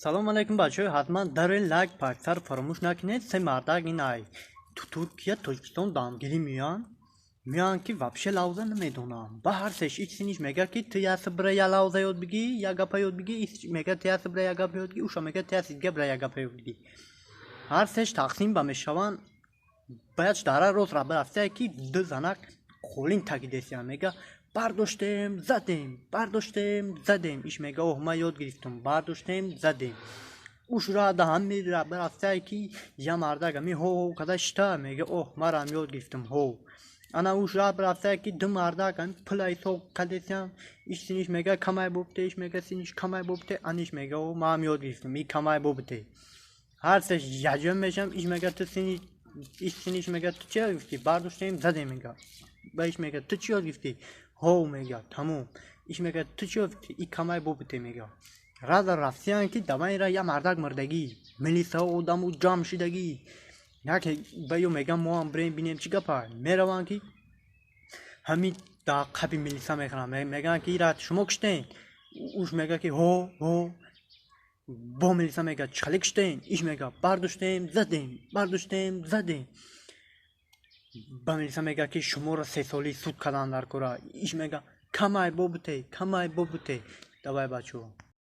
Салом алейкум, бачаҳо, ҳатман дарои лайк, подписаться фаромӯш накунед. Се мардак ин ай Туркия, Тоҷикистон дамгирӣ меоянд. Меоянд, ки вообще лавза намедонам. Ба ҳар сеш ич синиш мега, ки ту ясы бира я лавза ёд бигӣ, я гапа ёд бигӣ, ис мега, ту ясы бира я гапа ёд бигӣ, уша мега, ту ясы дига бира я гапа ёд бигӣ. Ҳар сеш тақсим ба мешаванд. Баяд дара рост раба рафтае, ки ду занак қолин тагидесиян. Мега: «Бардоштем, задем, бардоштем, задем». Иш мега: «Оҳ, ман ёд гирифтам, бардоштем, задем». Уш рада ҳами рафтае, ки я мардак ами ҳо када шита. Мега: «Оҳ, марам ёд гирифтам, ҳо». Ана уш рафтае, ки ду мардак ами пула ҳисоб кадесиян. Иш синиш мега: «Камай бобте». Иш мега: «Синиш камай бобте». Аниш мега: «О, маам ёд гирифтам, и камай бобте». Ҳар сеш яҷон мешам. Иш мега: «Ту сини». Иш синиш мега: «Ту чи ёд гирифтӣ?» «Бардоштем, задем», мега. Ба иш мега: «Ту чӣ ёд гирифтӣ?» «Ҳов», мега, тамом. Иш мега: «Ту чӣ ёд гирифтӣ?» «И камай бобите», мега. Раза рафтиян, ки давайра я мардак мурдагӣ, милисаҳо одаму ҷамъ шидагӣ. Яке ба ё мега: «Моам бирем, бинем, чӣ гапа». Мераванд, ки ҳамин дар қаби милиса мехӯранд. Мегӯянд, ки ира шумо киштен. Уш мега, ки ҳо, ҳо. Бо милиса мега: «Чӣ хеле киштен?» Иш мега: «Бардоштем, задем, бардоштем, задем». Ба милиса мега, ки шуморо сесолӣ суд кардан дар кора. Иш мега: «Камай бобуте, камай бобуте». Давай, бачаҳо.